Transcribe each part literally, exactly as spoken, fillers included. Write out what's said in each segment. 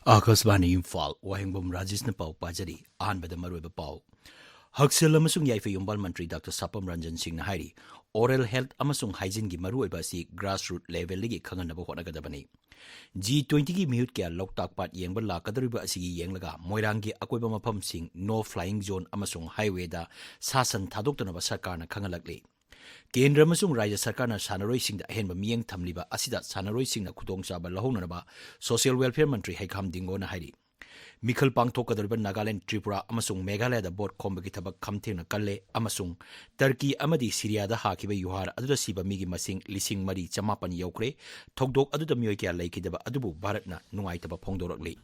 ꯑꯥꯀꯥꯁꯕꯥꯅꯤ ꯏꯝꯐꯥꯜ, ꯋꯥꯍꯦꯡꯕꯝ ꯔꯥꯖꯦꯁꯅ ꯄꯥꯎ ꯄꯥꯖꯔꯤ꯫ ꯑꯍꯥꯟꯕꯗ ꯃꯔꯨꯑꯣꯏꯕ ꯄꯥꯎ꯫ ꯍꯛꯁꯦꯜ ꯑꯃꯁꯨꯡ ꯌꯥꯏꯐ ꯌꯨꯝꯕꯥꯜ ꯃꯟꯇ꯭ꯔꯤ ꯗꯥꯛꯇꯔ ꯁꯥꯄꯝ ꯔꯟꯖꯟ ꯁꯤꯡꯅ ꯍꯥꯏꯔꯤ, oral health ꯑꯃꯁꯨꯡ hygiene ꯒꯤ ꯃꯔꯨꯑꯣꯏꯕ ꯑꯁꯤ grassroot level ꯗꯒꯤ ꯈꯪꯍꯟꯅꯕ ꯍꯣꯠꯅꯒꯗꯕꯅꯤ꯫ G twenty ꯒꯤ ꯃꯤꯍꯨꯠ ꯀꯌꯥ ꯂꯣꯛꯇꯥꯛ ꯄꯥꯠ ꯌꯦꯡꯕ ꯂꯥꯛꯀꯗꯧꯔꯤꯕ ꯑꯁꯤꯒꯤ ꯌꯦꯡꯂꯒ ꯃꯣꯏꯔꯥꯡꯒꯤ ꯑꯀꯣꯏꯕ ꯃꯐꯝꯁꯤꯡ no flying zone ꯑꯃꯁꯨꯡ highway ꯗ ꯁꯥ ꯁꯟ ꯊꯥꯗꯣꯛꯇꯅꯕ ꯁꯔꯀꯥꯔꯅ ꯈꯪꯍꯜꯂꯛꯂꯤ꯫ ꯀꯦꯟꯗ꯭ꯔ ꯑꯃꯁꯨꯡ ꯔꯥꯖ꯭ꯌ ꯁꯔꯀꯥꯔꯅ ꯁꯥꯟꯅꯔꯣꯏꯁꯤꯡꯗ ꯑꯍꯦꯟꯕ ꯃꯤꯠꯌꯦꯡ ꯊꯝꯂꯤꯕ ꯑꯁꯤꯗ ꯁꯥꯟꯅꯔꯣꯏꯁꯤꯡꯅ ꯈꯨꯗꯣꯡꯆꯥꯕ ꯂꯧꯍꯧꯅꯅꯕ social welfare ꯃꯟꯇ꯭ꯔꯤ ꯍꯩꯈꯥꯝ ꯗꯤꯡꯒꯣꯅ ꯍꯥꯏꯔꯤ꯫ ꯃꯤꯈꯜ ꯄꯥꯡꯊꯣꯛꯀꯗꯧꯔꯤꯕ ꯅꯥꯒꯥꯂꯦꯟꯗ, ꯇ꯭ꯔꯤꯄꯨꯔꯥ ꯑꯃꯁꯨꯡ ꯃꯦꯘꯥꯂꯌꯥꯗ ꯚꯣꯠ ꯈꯣꯝꯕꯒꯤ ꯊꯕꯛ ꯈꯝ ꯊꯦꯡꯅ ꯀꯜꯂꯦ ꯑꯃꯁꯨꯡ ꯇꯔꯀꯤ ꯑꯃꯗꯤ ꯁꯤꯔꯤꯌꯥꯗ ꯍꯥꯈꯤꯕ ꯌꯨꯍꯥꯔ ꯑꯗꯨꯗ ꯁꯤꯕ ꯃꯤꯒꯤ ꯃꯁꯤꯡ ꯂꯤꯁꯤꯡ ꯃꯔꯤ ꯆꯃꯥꯄꯟ ꯌꯧꯈ꯭ꯔꯦ꯫ ꯊꯧꯗꯣꯛ ꯑꯗꯨꯗ ꯃꯤꯑꯣꯏ ꯀꯌꯥ ꯂꯩꯈꯤꯗꯕ ꯑꯗꯨꯕꯨ ꯚꯥꯔꯠꯅ ꯅꯨꯡꯉꯥꯏꯇꯕ ꯐꯣꯡꯗꯣꯔꯛꯂꯤ꯫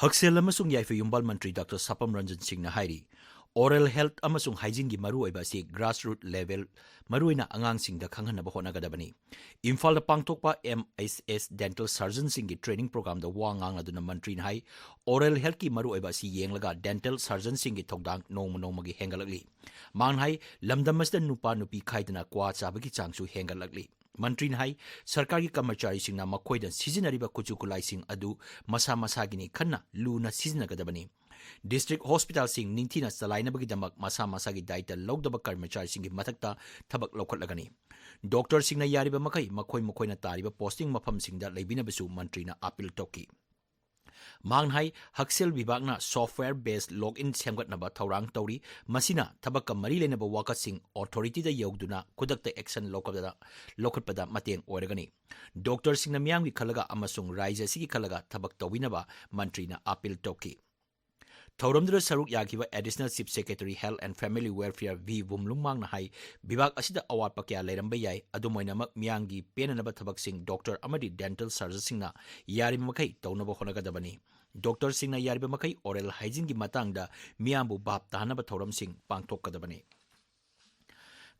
ꯍꯛꯁꯦꯜ ꯑꯃꯁꯨꯡ ꯌꯥꯏꯐ ꯌꯨꯝꯕꯥꯜ ꯃꯟꯇ꯭ꯔꯤ ꯗꯥꯛꯇꯔ ꯁꯥꯄꯝ ꯔꯟꯖꯟ ꯁꯤꯡꯅ ꯍꯥꯏꯔꯤ, oral health ꯑꯃꯁꯨꯡ hygiene ꯒꯤ ꯃꯔꯨꯑꯣꯏꯕ ꯑꯁꯤ grassroot level, ꯃꯔꯨꯑꯣꯏꯅ ꯑꯉꯥꯡꯁꯤꯡꯗ ꯈꯪꯍꯟꯅꯕ ꯍꯣꯠꯅꯒꯗꯕꯅꯤ꯫ ꯏꯝꯐꯥꯜꯗ ꯄꯥꯡꯊꯣꯛꯄ M S S dental surgeon ꯁꯤꯡꯒꯤ training program ꯗ ꯋꯥ ꯉꯥꯡꯂꯗꯨꯅ ꯃꯟꯇ꯭ꯔꯤꯅ ꯍꯥꯏ, oral health ꯀꯤ ꯃꯔꯨꯑꯣꯏꯕ ꯑꯁꯤ ꯌꯦꯡꯂꯒ dental surgeon ꯁꯤꯡꯒꯤ ꯊꯧꯗꯥꯡ ꯅꯣꯡꯃ ꯅꯣꯡꯃꯒꯤ ꯍꯦꯟꯒꯠꯂꯛꯂꯤ꯫ ꯃꯍꯥꯛꯅ ꯍꯥꯏ, ꯂꯝꯗꯝ ꯑꯁꯤꯗ ꯅꯨꯄꯥ ꯅꯨꯄꯤ ꯈꯥꯏꯗꯅ ꯀ꯭ꯋꯥ ꯆꯥꯕꯒꯤ ꯆꯥꯡꯁꯨ ꯍꯦꯟꯒꯠꯂꯛꯂꯤ꯫ ꯃꯟꯇ꯭ꯔꯤꯅ ꯍꯥꯏ, ꯁꯔꯀꯥꯔꯒꯤ ꯀꯔꯃꯆꯥꯔꯤꯁꯤꯡꯅ ꯃꯈꯣꯏꯅ ꯁꯤꯖꯤꯟꯅꯔꯤꯕ ꯈꯨꯠꯁꯨ ꯈꯨꯠꯂꯥꯏꯁꯤꯡ ꯑꯗꯨ ꯃꯁꯥ ꯃꯁꯥꯒꯤꯅꯤ ꯈꯟꯅ ꯂꯨꯅ ꯁꯤꯖꯤꯟꯅꯒꯗꯕꯅꯤ꯫ District hospital ꯁꯤꯡ ꯅꯤꯡꯊꯤꯅ ꯆꯂꯥꯏꯅꯕꯒꯤꯗꯃꯛ ꯃꯁꯥ ꯃꯁꯥꯒꯤ ꯗꯥꯏꯇ ꯂꯧꯗꯕ ꯀꯔꯃꯆꯥꯔꯤꯁꯤꯡꯒꯤ ꯃꯊꯛꯇ ꯊꯕꯛ ꯂꯧꯈꯠꯂꯒꯅꯤ꯫ Doctor ꯁꯤꯡꯅ ꯌꯥꯔꯤꯕ ꯃꯈꯩ ꯃꯈꯣꯏ ꯃꯈꯣꯏꯅ ꯇꯥꯔꯤꯕ posting ꯃꯐꯝꯁꯤꯡꯗ ꯂꯩꯕꯤꯅꯕꯁꯨ ꯃꯟꯇ꯭ꯔꯤꯅ appeal ꯇꯧꯈꯤ꯫ ꯃꯍꯥꯛꯅ ꯍꯥꯏ, ꯍꯛꯁꯦꯜ ꯚꯤꯚꯥꯒꯅ software based login ꯁꯦꯝꯒꯠꯅꯕ ꯊꯧꯔꯥꯡ ꯇꯧꯔꯤ, ꯃꯁꯤꯅ ꯊꯕꯛꯀ ꯃꯔꯤ ꯂꯩꯅꯕ ꯋꯥꯀꯠꯁꯤꯡ authority ꯗ ꯌꯧꯗꯨꯅ ꯈꯨꯗꯛꯇ action ꯂꯧꯈꯠꯄꯗ, ꯂꯧꯈꯠꯄꯗ ꯃꯇꯦꯡ ꯑꯣꯏꯔꯒꯅꯤ꯫ Doctor ꯁꯤꯡꯅ ꯃꯤꯌꯥꯝꯒꯤ ꯈꯜꯂꯒ ꯑꯃꯁꯨꯡ ꯔꯥꯏꯖ꯭ꯌ ꯑꯁꯤꯒꯤ ꯈꯜꯂꯒ ꯊꯕꯛ ꯇꯧꯕꯤꯅꯕ ꯃꯟꯇ꯭ꯔꯤꯅ appeal ꯇꯧꯈꯤ꯫ ꯊꯧꯔꯝꯗꯨꯗ ꯁꯔꯨꯛ ꯌꯥꯈꯤꯕ Additional Chief Secretary Health and Family Welfare V ꯋꯨꯝꯂꯨꯡꯃꯥꯡꯅ ꯍꯥꯏ, ꯕꯤꯚꯥꯒ ꯑꯁꯤꯗ ꯑꯋꯥꯠꯄ ꯀꯌꯥ ꯂꯩꯔꯝꯕ ꯌꯥꯏ, ꯑꯗꯨꯝ ꯑꯣꯏꯅꯃꯛ ꯃꯤꯌꯥꯝꯒꯤ ꯄꯦꯟꯅꯅꯕ ꯊꯕꯛꯁꯤꯡ doctor ꯑꯃꯗꯤ dental surgeonꯁꯤꯡꯅ ꯌꯥꯔꯤꯕ ꯃꯈꯩ ꯇꯧꯅꯕ ꯍꯣꯠꯅꯒꯗꯕꯅꯤ꯫ Doctorꯁꯤꯡꯅ ꯌꯥꯔꯤꯕ ꯃꯈꯩ oral hygieneꯒꯤ ꯃꯇꯥꯡꯗ ꯃꯤꯌꯥꯝꯕꯨ ꯚꯥꯞ ꯇꯥꯍꯟꯅꯕ ꯊꯧꯔꯝꯁꯤꯡ ꯄꯥꯡꯊꯣꯛꯀꯗꯕꯅꯤ꯫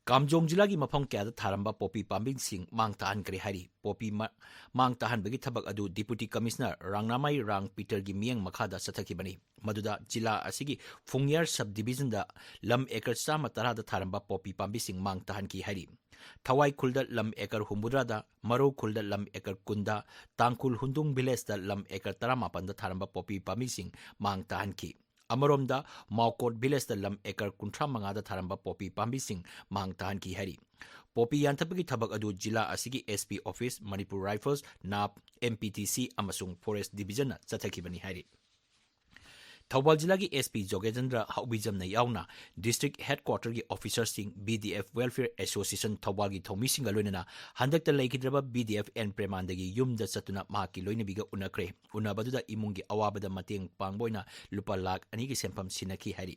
ꯀꯥꯝꯖꯣꯡ ꯖꯤꯂꯥꯒꯤ ꯃꯐꯝ ꯀꯌꯥꯗ ꯊꯥꯔꯝꯕ ꯄꯣꯄꯤ ꯄꯥꯝꯕꯤꯁꯤꯡ ꯃꯥꯡ ꯇꯥꯍꯟꯈ꯭ꯔꯦ ꯍꯥꯏꯔꯤ꯫ ꯄꯣꯄꯤ ꯃꯥ-, ꯃꯥꯡ ꯇꯥꯍꯟꯕꯒꯤ ꯊꯕꯛ ꯑꯗꯨ Deputy Commissioner ꯔꯥꯡꯅꯥꯃꯥꯏ ꯔꯥꯡ ꯄꯤꯇꯔꯒꯤ ꯃꯤꯠꯌꯦꯡ ꯃꯈꯥꯗ ꯆꯠꯊꯈꯤꯕꯅꯤ꯫ ꯃꯗꯨꯗ ꯖꯤꯂꯥ ꯑꯁꯤꯒꯤ ꯐꯨꯡꯌꯥꯔ sub divisionꯗ ꯂꯝ acre ꯆꯥꯝꯃ ꯇꯔꯥꯗ ꯊꯥꯔꯝꯕ ꯄꯣꯄꯤ ꯄꯥꯝꯕꯤꯁꯤꯡ ꯃꯥꯡ ꯇꯥꯍꯟꯈꯤ ꯍꯥꯏꯔꯤ꯫ ꯊꯋꯥꯏ ꯈꯨꯜꯗ ꯂꯝ acre ꯍꯨꯝꯐꯨꯇꯔꯥꯗ, ꯃꯔꯧ ꯈꯨꯜꯗ ꯂꯝ acre ꯀꯨꯟꯗ, ꯇꯥꯡꯈꯨꯜ ꯍꯨꯟꯗꯨꯡ villageꯇ ꯂꯝ acre ꯇꯔꯥꯃꯥꯄꯟꯗ ꯊꯥꯔꯝꯕ ꯄꯣꯄꯤ ꯄꯥꯝꯕꯤꯁꯤꯡ ꯃꯥꯡ ꯇꯥꯍꯟꯈꯤ꯫ ꯑꯃꯔꯣꯝꯗ, ꯃꯥꯎꯀꯣꯠ villageꯇ ꯂꯝ acre ꯀꯨꯟꯊ꯭ꯔꯥ ꯃꯉꯥꯗ ꯊꯥꯔꯝꯕ ꯄꯣꯄꯤ ꯄꯥꯝꯕꯤꯁꯤꯡ ꯃꯥꯡ ꯇꯥꯍꯟꯈꯤ ꯍꯥꯏꯔꯤ꯫ ꯄꯣꯄꯤ ꯌꯥꯟꯊꯠꯄꯒꯤ ꯊꯕꯛ ꯑꯗꯨ ꯖꯤꯂꯥ ꯑꯁꯤꯒꯤ SP office, Manipur Rifles, NAB, MPTC ꯑꯃꯁꯨꯡ Forest Divisionꯅ ꯆꯠꯊꯈꯤꯕꯅꯤ ꯍꯥꯏꯔꯤ꯫ ꯊꯧꯕꯥꯜ ꯖꯤꯂꯥꯒꯤ SP ꯖꯣꯒꯦꯟꯗ꯭ꯔ ꯍꯥꯎꯕꯤꯖꯝꯅ ꯌꯥꯎꯅ district headquarterꯒꯤ officerꯁꯤꯡ, BDF Welfare Association ꯊꯧꯕꯥꯜꯒꯤ ꯊꯧꯃꯤꯁꯤꯡꯒ ꯂꯣꯏꯅꯅ ꯍꯟꯗꯛꯇ ꯂꯩꯈꯤꯗ꯭ꯔꯕ BDF N ꯄ꯭ꯔꯦꯃꯥꯟꯗꯒꯤ ꯌꯨꯝꯗ ꯆꯠꯇꯨꯅ ꯃꯍꯥꯛꯀꯤ ꯂꯣꯏꯅꯕꯤꯒ ꯎꯅꯈ꯭ꯔꯦ꯫ ꯎꯅꯕꯗꯨꯗ ꯏꯃꯨꯡꯒꯤ ꯑꯋꯥꯕꯗ ꯃꯇꯦꯡ ꯄꯥꯡꯕ ꯑꯣꯏꯅ ꯂꯨꯄꯥ ꯂꯥꯈ ꯑꯅꯤꯒꯤ ꯁꯦꯟꯐꯝ ꯁꯤꯟꯅꯈꯤ ꯍꯥꯏꯔꯤ꯫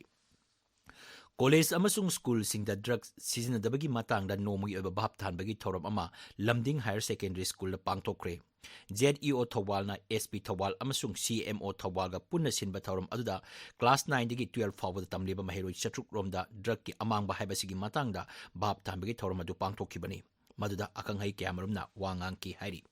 ꯀꯣꯂꯦꯖ ꯑꯃꯁꯨꯡ ꯁ꯭ꯀꯨꯜꯁꯤꯡꯗ ꯗ꯭ꯔꯒ ꯁꯤꯖꯤꯟꯅꯗꯕꯒꯤ ꯃꯇꯥꯡꯗ ꯅꯣꯡꯃꯒꯤ ꯑꯣꯏꯕ ꯚꯥꯞ ꯊꯥꯍꯟꯕꯒꯤ ꯊꯧꯔꯝ ꯑꯃ ꯂꯝꯗꯤꯡ Higher Secondary Schoolꯗ ꯄꯥꯡꯊꯣꯛꯈ꯭ꯔꯦ꯫ ZEO ꯊꯧꯕꯥꯜꯅ SP Thoubal ꯑꯃꯁꯨꯡ CMO ꯊꯧꯕꯥꯜꯒ ꯄꯨꯟꯅ ꯁꯤꯟꯕ ꯊꯧꯔꯝ ꯑꯗꯨꯗ class nineꯗꯒꯤ twelve ꯐꯥꯎꯕꯗ ꯇꯝꯂꯤꯕ ꯃꯍꯩꯔꯣꯏ ꯆꯥꯇ꯭ꯔꯨꯛ ꯔꯣꯝꯗ ꯗ꯭ꯔꯒꯀꯤ ꯑꯃꯥꯡꯕ ꯍꯥꯏꯕꯁꯤꯒꯤ ꯃꯇꯥꯡꯗ ꯚꯥꯞ ꯊꯥꯍꯟꯕꯒꯤ ꯊꯧꯔꯝ ꯑꯗꯨ ꯄꯥꯡꯊꯣꯛꯈꯤꯕꯅꯤ꯫ ꯃꯗꯨꯗ ꯑꯈꯪ ꯑꯍꯩ ꯀꯌꯥꯃꯔꯨꯝꯅ ꯋꯥ ꯉꯥꯡꯈꯤ ꯍꯥꯏꯔꯤ꯫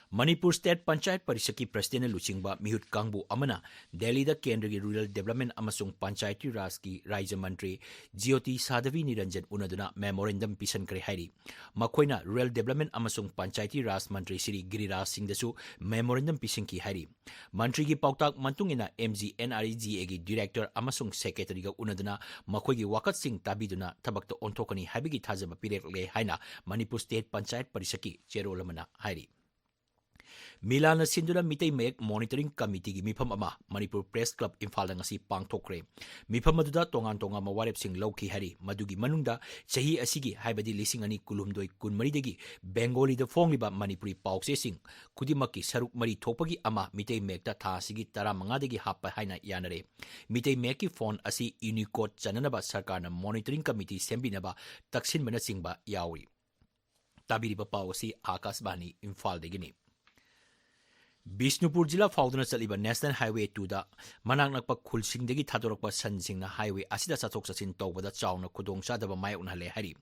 ꯃꯅꯤꯄꯨꯔ ꯁ꯭ꯇꯦꯠ ꯄꯟꯆꯥꯌꯠ ꯄꯔꯤꯁꯠꯀꯤ ꯄ꯭ꯔꯁꯤꯗꯦꯟꯅ ꯂꯨꯆꯤꯡꯕ ꯃꯤꯍꯨꯠ ꯀꯥꯡꯕꯨ ꯑꯃꯅ ꯗꯦꯜꯂꯤꯗ ꯀꯦꯟꯗ꯭ꯔꯒꯤ Rural Development ꯑꯃꯁꯨꯡ ꯄꯟꯆꯥꯌꯇꯤ ꯔꯥꯖꯀꯤ ꯔꯥꯖ꯭ꯌ ꯃꯟꯇ꯭ꯔꯤ ꯖ꯭ꯌꯣꯇꯤ ꯁꯥꯙꯕꯤ ꯅꯤꯔꯟꯖꯟ ꯎꯅꯗꯨꯅ memorandum ꯄꯤꯁꯟꯈ꯭ꯔꯦ ꯍꯥꯏꯔꯤ꯫ ꯃꯈꯣꯏꯅ Rural Development ꯑꯃꯁꯨꯡ ꯄꯟꯆꯥꯌꯇꯤ ꯔꯥꯖ ꯃꯟꯇ꯭ꯔꯤ ꯁ꯭ꯔꯤ ꯒꯤꯔꯤꯔꯥꯖ ꯁꯤꯡꯗꯁꯨ memorandum ꯄꯤꯁꯤꯟꯈꯤ ꯍꯥꯏꯔꯤ꯫ ꯃꯟꯇ꯭ꯔꯤꯒꯤ ꯄꯥꯎꯇꯥꯛ ꯃꯇꯨꯡ ꯏꯟꯅ MGNREGAꯒꯤ director ꯑꯃꯁꯨꯡ secretaryꯒ ꯎꯅꯗꯨꯅ ꯃꯈꯣꯏꯒꯤ ꯋꯥꯀꯠꯁꯤꯡ ꯇꯥꯕꯤꯗꯨꯅ ꯊꯕꯛꯇ ꯑꯣꯟꯊꯣꯛꯀꯅꯤ ꯍꯥꯏꯕꯒꯤ ꯊꯥꯖꯕ ꯄꯤꯔꯛꯂꯦ ꯍꯥꯏꯅ ꯃꯅꯤꯄꯨꯔ ꯁ꯭ꯇꯦꯠ ꯄꯟꯆꯥꯌꯠ ꯄꯔꯤꯁꯠꯀꯤ ꯆꯦꯔꯣꯜ ꯑꯃꯅ ꯍꯥꯏꯔꯤ꯫ ꯃꯤꯂꯥꯟꯅ ꯁꯤꯟꯗꯨꯅ ꯃꯤꯇꯩ ꯃꯌꯦꯛ ꯃꯣꯅꯤꯇꯔꯤꯡ ꯀꯃꯤꯇꯤꯒꯤ ꯃꯤꯐꯝ ꯑꯃ ꯃꯅꯤꯄꯨꯔ ꯄ꯭ꯔꯦꯁ ꯀ꯭ꯂꯕ ꯏꯝꯐꯥꯜꯗ ꯉꯁꯤ ꯄꯥꯡꯊꯣꯛꯈ꯭ꯔꯦ꯫ ꯃꯤꯐꯝ ꯑꯗꯨꯗ ꯇꯣꯉꯥꯟ ꯇꯣꯉꯥꯟꯕ ꯋꯥꯔꯦꯞꯁꯤꯡ ꯂꯧꯈꯤ ꯍꯥꯏꯔꯤ꯫ ꯃꯗꯨꯒꯤ ꯃꯅꯨꯡꯗ ꯆꯍꯤ ꯑꯁꯤꯒꯤ, ꯍꯥꯏꯕꯗꯤ ꯂꯤꯁꯤꯡ ꯑꯅꯤ ꯀꯨꯟꯍꯨꯝꯗꯣꯏ ꯀꯨꯟꯃꯔꯤꯗꯒꯤ ꯕꯦꯡꯒꯣꯂꯤꯗ ꯐꯣꯡꯂꯤꯕ ꯃꯅꯤꯄꯨꯔꯤ ꯄꯥꯎꯆꯦꯁꯤꯡ ꯈꯨꯗꯤꯡꯃꯛꯀꯤ ꯁꯔꯨꯛ ꯃꯔꯤ ꯊꯣꯛꯄꯒꯤ ꯑꯃ ꯃꯤꯇꯩ ꯃꯌꯦꯛꯇ ꯊꯥ ꯑꯁꯤꯒꯤ ꯇꯔꯥꯃꯉꯥꯗꯒꯤ ꯍꯥꯞꯄ ꯍꯥꯏꯅ ꯌꯥꯅꯔꯦ꯫ ꯃꯤꯇꯩ ꯃꯌꯦꯛꯀꯤ ꯐꯣꯟ ꯑꯁꯤ ꯌꯨꯅꯤꯀꯣꯗ ꯆꯟꯅꯅꯕ ꯁꯔꯀꯥꯔꯅ ꯃꯣꯅꯤꯇꯔꯤꯡ ꯀꯃꯤꯇꯤ ꯁꯦꯝꯕꯤꯅꯕ ꯇꯛꯁꯤꯟꯕꯅꯆꯤꯡꯕ ꯌꯥꯎꯔꯤ꯫ ꯇꯥꯕꯤꯔꯤꯕ ꯄꯥꯎ ꯑꯁꯤ ꯑꯥꯀꯥꯁꯕꯥꯅꯤ ꯏꯝꯐꯥꯜꯗꯒꯤꯅꯤ꯫ ꯕꯤꯁꯅꯨꯄꯨꯔ ꯖꯤꯂꯥ ꯐꯥꯎꯗꯨꯅ ꯆꯠꯂꯤꯕ ꯅꯦꯁꯅꯦꯜ ꯍꯥꯏꯋꯦ ꯇꯨꯗ ꯃꯅꯥꯛ ꯅꯛꯄ ꯈꯨꯜꯁꯤꯡꯗꯒꯤ ꯊꯥꯗꯣꯔꯛꯄ ꯁꯟꯁꯤꯡꯅ ꯍꯥꯏꯋꯦ ꯑꯁꯤꯗ ꯆꯠꯊꯣꯛ ꯆꯠꯁꯤꯟ ꯇꯧꯕꯗ ꯆꯥꯎꯅ ꯈꯨꯗꯣꯡꯆꯥꯗꯕ ꯃꯥꯌꯣꯛꯅꯍꯜꯂꯦ ꯍꯥꯏꯔꯤ꯫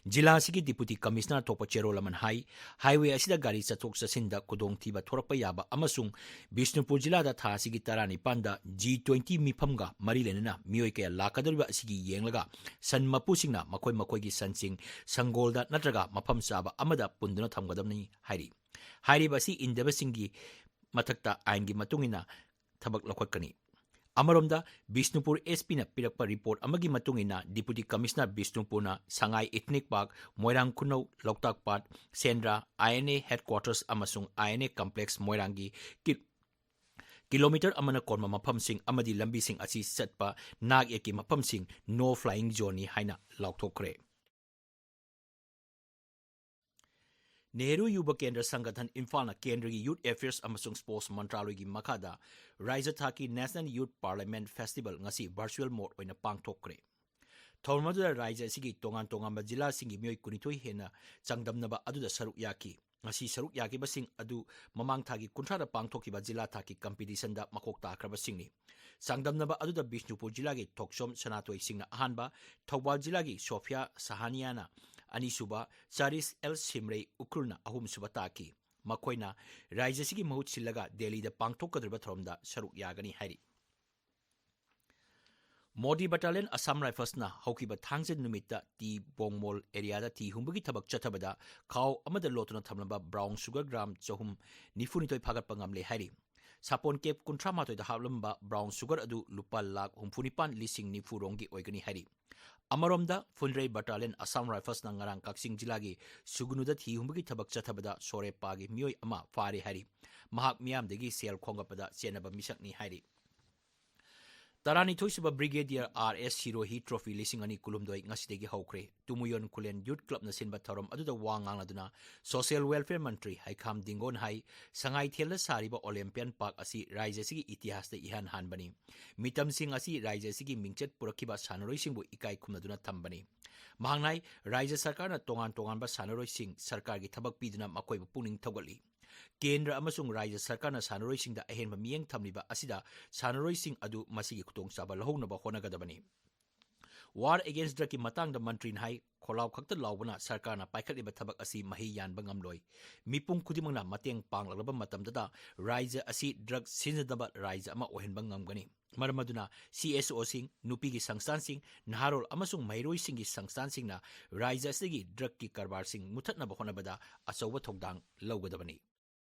ꯖꯤꯂꯥ ꯑꯁꯤꯒꯤ ꯗꯤꯄꯨꯇꯤ ꯀꯃꯤꯁꯅꯔ ꯊꯣꯛꯄ ꯆꯦꯔꯣꯜ ꯑꯃꯅ ꯍꯥꯏ, ꯍꯥꯏꯋꯦ ꯑꯁꯤꯗ ꯒꯥꯔꯤ ꯆꯠꯊꯣꯛ ꯆꯠꯁꯤꯟꯗ ꯈꯨꯗꯣꯡꯊꯤꯕ ꯊꯣꯔꯛꯄ ꯌꯥꯕ ꯑꯃꯁꯨꯡ ꯕꯤꯁꯅꯨꯄꯨꯔ ꯖꯤꯂꯥꯗ ꯊꯥ ꯑꯁꯤꯒꯤ ꯇꯔꯥꯅꯤꯄꯥꯟꯗ ꯖꯤ ꯇ꯭ꯋꯦꯟꯇꯤ ꯃꯤꯐꯝꯒ ꯃꯔꯤ ꯂꯩꯅꯅ ꯃꯤꯑꯣꯏ ꯀꯌꯥ ꯂꯥꯛꯀꯗꯧꯔꯤꯕ ꯑꯁꯤꯒꯤ ꯌꯦꯡꯂꯒ ꯁꯟ ꯃꯄꯨꯁꯤꯡꯅ ꯃꯈꯣꯏ ꯃꯈꯣꯏꯒꯤ ꯁꯟꯁꯤꯡ ꯁꯪꯒꯣꯜꯗ ꯅꯠꯇ꯭ꯔꯒ ꯃꯐꯝ ꯆꯥꯕ ꯑꯃꯗ ꯄꯨꯟꯗꯨꯅ ꯊꯝꯒꯗꯕꯅꯤ ꯍꯥꯏꯔꯤ꯫ ꯍꯥꯏꯔꯤꯕ ꯑꯁꯤ ꯏꯟꯗꯕꯁꯤꯡꯒꯤ ꯃꯊꯛꯇ ꯑꯥꯏꯟꯒꯤ ꯃꯇꯨꯡ ꯏꯟꯅ ꯊꯕꯛ ꯂꯧꯈꯠꯀꯅꯤ꯫ ꯑꯃꯔꯣꯝꯗ, ꯕꯤꯁꯅꯨꯄꯨꯔ ꯑꯦꯁ ꯄꯤꯅ ꯄꯤꯔꯛꯄ ꯔꯤꯄꯣꯔꯠ ꯑꯃꯒꯤ ꯃꯇꯨꯡ ꯏꯟꯅ, ꯗꯤꯄꯨꯇꯤ ꯀꯃꯤꯁꯅꯔ ꯕꯤꯁꯅꯨꯄꯨꯔꯅ ꯁꯉꯥꯏ ꯏꯊꯅꯤꯛ ꯄꯥꯔꯛ, ꯃꯣꯏꯔꯥꯡ ꯈꯨꯅꯧ, ꯂꯣꯛꯇꯥꯛ ꯄꯥꯠ, ꯁꯦꯟꯗ꯭ꯔꯥ, ꯑꯥꯏ ꯑꯦꯟ ꯑꯦ ꯍꯦꯗꯀ꯭ꯋꯥꯇꯔꯁ ꯑꯃꯁꯨꯡ ꯑꯥꯏ ꯑꯦꯟ ꯑꯦ ꯀꯝꯄ꯭ꯂꯦꯛꯁ ꯃꯣꯏꯔꯥꯡꯒꯤ ꯀꯤ-, ꯀꯤꯂꯣꯃꯤꯇꯔ ꯑꯃꯅ ꯀꯣꯟꯕ ꯃꯐꯝꯁꯤꯡ ꯑꯃꯗꯤ ꯂꯝꯕꯤꯁꯤꯡ ꯑꯁꯤ ꯆꯠꯄ ꯅꯥꯛ ꯌꯦꯠꯀꯤ ꯃꯐꯝꯁꯤꯡ ꯅꯣ ꯐ꯭ꯂꯥꯏꯌꯤꯡ ꯖꯣꯟꯅꯤ ꯍꯥꯏꯅ ꯂꯥꯎꯊꯣꯛꯈ꯭ꯔꯦ꯫ ꯅꯦꯍꯔꯨ ꯌꯨꯕ ꯀꯦꯟꯗ꯭ꯔ ꯁꯪꯒꯊꯟ ꯏꯝꯐꯥꯜꯅ ꯀꯦꯟꯗ꯭ꯔꯒꯤ ꯌꯨꯊ ꯑꯦꯐꯤꯌꯔꯁ ꯑꯃꯁꯨꯡ ꯁ꯭ꯄꯣꯔꯠꯁ ꯃꯟꯇ꯭ꯔꯥꯂꯣꯏꯒꯤ ꯃꯈꯥꯗ ꯔꯥꯖ꯭ꯌ ꯊꯥꯛꯀꯤ ꯅꯦꯁꯅꯦꯜ ꯌꯨꯊ ꯄꯥꯔꯂꯤꯌꯥꯃꯦꯟꯠ ꯐꯦꯁꯇꯤꯚꯦꯜ ꯉꯁꯤ ꯚꯔꯆꯨꯑꯦꯜ ꯃꯣꯗ ꯑꯣꯏꯅ ꯄꯥꯡꯊꯣꯛꯈ꯭ꯔꯦ꯫ ꯊꯧꯔꯝ ꯑꯗꯨꯗ ꯔꯥꯖ꯭ꯌ ꯑꯁꯤꯒꯤ ꯇꯣꯉꯥꯟ ꯇꯣꯉꯥꯟꯕ ꯖꯤꯂꯥꯁꯤꯡꯒꯤ ꯃꯤꯑꯣꯏ ꯀꯨꯟꯅꯤꯊꯣꯏ ꯍꯦꯟꯅ ꯆꯥꯡꯗꯝꯅꯕ ꯑꯗꯨꯗ ꯁꯔꯨꯛ ꯌꯥꯈꯤ꯫ ꯉꯁꯤ ꯁꯔꯨꯛ ꯌꯥꯈꯤꯕꯁꯤꯡ ꯑꯗꯨ ꯃꯃꯥꯡ ꯊꯥꯒꯤ ꯀꯨꯟꯊ꯭ꯔꯥꯗ ꯄꯥꯡꯊꯣꯛꯈꯤꯕ ꯖꯤꯂꯥ ꯊꯥꯛꯀꯤ ꯀꯝꯄꯤꯇꯤꯁꯟꯗ ꯃꯀꯣꯛ ꯇꯥꯈ꯭ꯔꯕꯁꯤꯡꯅꯤ꯫ ꯆꯥꯡꯗꯝꯅꯕ ꯑꯗꯨꯗ ꯕꯤꯁꯅꯨꯄꯨꯔ ꯖꯤꯂꯥꯒꯤ ꯊꯣꯛꯆꯣꯝ ꯁꯅꯥꯇꯣꯏ ꯁꯤꯡꯅ ꯑꯍꯥꯟꯕ, ꯊꯧꯕꯥꯜ ꯖꯤꯂꯥꯒꯤ ꯁꯣꯐꯤꯌꯥ ꯁꯍꯥꯅꯤꯌꯥꯅ ꯑꯅꯤꯁꯨꯕ, ꯆꯥꯔꯤꯁ ꯑꯦꯜ ꯁꯤꯝꯔꯩ ꯎꯈ꯭ꯔꯨꯜꯅ ꯑꯍꯨꯝꯁꯨꯕ ꯇꯥꯈꯤ꯫ ꯃꯈꯣꯏꯅ ꯔꯥꯖ꯭ꯌ ꯑꯁꯤꯒꯤ ꯃꯍꯨꯠ ꯁꯤꯜꯂꯒ ꯗꯦꯜꯂꯤꯗ ꯄꯥꯡꯊꯣꯛꯀꯗꯧꯔꯤꯕ ꯊꯧꯔꯝꯗ ꯁꯔꯨꯛ ꯌꯥꯒꯅꯤ ꯍꯥꯏꯔꯤ꯫ ꯃꯣꯗꯤ ꯕꯠꯇꯥꯂꯤꯌꯟ ꯑꯁꯥꯝ ꯔꯥꯏꯐꯜꯁꯅ ꯍꯧꯈꯤꯕ ꯊꯥꯡꯖ ꯅꯨꯃꯤꯠꯇ ꯇꯤ ꯕꯣꯡꯃꯣꯜ ꯑꯦꯔꯤꯌꯥꯗ ꯊꯤ ꯍꯨꯝꯕꯒꯤ ꯊꯕꯛ ꯆꯠꯊꯕꯗ ꯈꯥꯎ ꯑꯃꯗ ꯂꯣꯠꯇꯨꯅ ꯊꯝꯂꯝꯕ ꯕ꯭ꯔꯥꯎꯟ ꯁꯨꯒꯔ ꯒ꯭ꯔꯥꯝ ꯆꯍꯨꯝ ꯅꯤꯐꯨꯅꯤꯊꯣꯏ ꯐꯥꯒꯠꯄ ꯉꯝꯂꯦ ꯍꯥꯏꯔꯤ꯫ ꯁꯥꯄꯣꯟ ꯀꯦꯞ ꯀꯨꯟꯊ꯭ꯔꯥ ꯃꯥꯊꯣꯏꯗ ꯍꯥꯞꯂꯝꯕ ꯕ꯭ꯔꯥꯎꯟ ꯁꯨꯒꯔ ꯑꯗꯨ ꯂꯨꯄꯥ ꯂꯥꯈ ꯍꯨꯝꯐꯨ ꯅꯤꯄꯥꯟ ꯂꯤꯁꯤꯡ ꯅꯤꯐꯨ ꯔꯣꯝꯒꯤ ꯑꯣꯏꯒꯅꯤ ꯍꯥꯏꯔꯤ꯫ ꯑꯃꯔꯣꯝꯗ, ꯐꯨꯟꯗ꯭ꯔꯩ Battalion Assam Riflesꯅ ꯉꯔꯥꯡ ꯀꯛꯆꯤꯡ ꯖꯤꯂꯥꯒꯤ ꯁꯨꯒꯅꯨꯗ ꯊꯤ ꯍꯨꯝꯕꯒꯤ ꯊꯕꯛ ꯆꯠꯊꯕꯗ ꯁꯣꯔꯦꯄꯥꯒꯤ ꯃꯤꯑꯣꯏ ꯑꯃ ꯐꯥꯔꯦ ꯍꯥꯏꯔꯤ꯫ ꯃꯍꯥꯛ ꯃꯤꯌꯥꯝꯗꯒꯤ ꯁꯦꯜ ꯈꯣꯝꯒꯠꯄꯗ ꯆꯦꯟꯅꯕ ꯃꯤꯁꯛꯅꯤ ꯍꯥꯏꯔꯤ꯫ ꯇꯔꯥꯅꯤꯊꯣꯏꯁꯨꯕ Brigadier R S Sirohi Trophy ꯂꯤꯁꯤꯡ ꯑꯅꯤ ꯀꯨꯟꯍꯨꯝꯗꯣꯏ ꯉꯁꯤꯗꯒꯤ ꯍꯧꯈ꯭ꯔꯦ꯫ ꯇꯨꯃꯨꯌꯣꯟ ꯈꯨꯂꯦꯟ Youth Clubꯅ ꯁꯤꯟꯕ ꯊꯧꯔꯝ ꯑꯗꯨꯗ ꯋꯥ ꯉꯥꯡꯂꯗꯨꯅ Social Welfare ꯃꯟꯇ꯭ꯔꯤ ꯍꯩꯈꯥꯝ ꯗꯤꯡꯒꯣꯟ ꯍꯥꯏ, ꯁꯉꯥꯏꯊꯦꯜꯗ ꯁꯥꯔꯤꯕ Olympian Park ꯑꯁꯤ ꯔꯥꯖ꯭ꯌ ꯑꯁꯤꯒꯤ ꯏꯇꯤꯍꯥꯁꯇ ꯏꯍꯥꯟ ꯍꯥꯟꯕꯅꯤ꯫ ꯃꯤꯇꯝꯁꯤꯡ ꯑꯁꯤ ꯔꯥꯖ꯭ꯌ ꯑꯁꯤꯒꯤ ꯃꯤꯡꯆꯠ ꯄꯨꯔꯛꯈꯤꯕ ꯁꯥꯟꯅꯔꯣꯏꯁꯤꯡꯕꯨ ꯏꯀꯥꯏ ꯈꯨꯝꯅꯗꯨꯅ ꯊꯝꯕꯅꯤ꯫ ꯃꯍꯥꯛꯅ ꯍꯥꯏ, ꯔꯥꯖ꯭ꯌ ꯁꯔꯀꯥꯔꯅ ꯇꯣꯉꯥꯟ ꯇꯣꯉꯥꯟꯕ ꯁꯥꯟꯅꯔꯣꯏꯁꯤꯡ ꯁꯔꯀꯥꯔꯒꯤ ꯊꯕꯛ ꯄꯤꯗꯨꯅ ꯃꯈꯣꯏꯕꯨ ꯄꯨꯛꯅꯤꯡ ꯊꯧꯒꯠꯂꯤ꯫ ꯀꯦꯟꯗ꯭ꯔ ꯑꯃꯁꯨꯡ ꯔꯥꯖ꯭ꯌ ꯁꯔꯀꯥꯔꯅ ꯁꯥꯟꯅꯔꯣꯏꯁꯤꯡꯗ ꯑꯍꯦꯟꯕ ꯃꯤꯠꯌꯦꯡ ꯊꯝꯂꯤꯕ ꯑꯁꯤꯗ ꯁꯥꯟꯅꯔꯣꯏꯁꯤꯡ ꯑꯗꯨ ꯃꯁꯤꯒꯤ ꯈꯨꯗꯣꯡꯆꯥꯕ ꯂꯧꯍꯧꯅꯕ ꯍꯣꯠꯅꯒꯗꯕꯅꯤ꯫ War against drugꯀꯤ ꯃꯇꯥꯡꯗ ꯃꯟꯇ꯭ꯔꯤꯅ ꯍꯥꯏ, ꯈꯣꯜꯂꯥꯎ ꯈꯛꯇ ꯂꯥꯎꯕꯅ ꯁꯔꯀꯥꯔꯅ ꯄꯥꯏꯈꯠꯂꯤꯕ ꯊꯕꯛ ꯑꯁꯤ ꯃꯍꯩ ꯌꯥꯟꯕ ꯉꯝꯂꯣꯏ꯫ ꯃꯤꯄꯨꯝ ꯈꯨꯗꯤꯡꯃꯛꯅ ꯃꯇꯦꯡ ꯄꯥꯡꯂꯛꯂꯕ ꯃꯇꯝꯗꯇ ꯔꯥꯖ꯭ꯌ ꯑꯁꯤ drug ꯁꯤꯖꯤꯟꯅꯗꯕ ꯔꯥꯖ꯭ꯌ ꯑꯃ ꯑꯣꯏꯍꯟꯕ ꯉꯝꯒꯅꯤ꯫ ꯃꯔꯝ ꯑꯗꯨꯅ C S Oꯁꯤꯡ, ꯅꯨꯄꯤꯒꯤ ꯁꯪꯁꯊꯥꯟꯁꯤꯡ, ꯅꯍꯥꯔꯣꯜ ꯑꯃꯁꯨꯡ ꯃꯍꯩꯔꯣꯏꯁꯤꯡꯒꯤ ꯁꯪꯁꯊꯥꯟꯁꯤꯡꯅ ꯔꯥꯖ꯭ꯌ ꯑꯁꯤꯒꯤ drugꯀꯤ ꯀꯔꯕꯥꯔꯁꯤꯡ ꯃꯨꯊꯠꯅꯕ ꯍꯣꯠꯅꯕꯗ ꯑꯆꯧꯕ ꯊꯧꯗꯥꯡ ꯂꯧꯒꯗꯕꯅꯤ꯫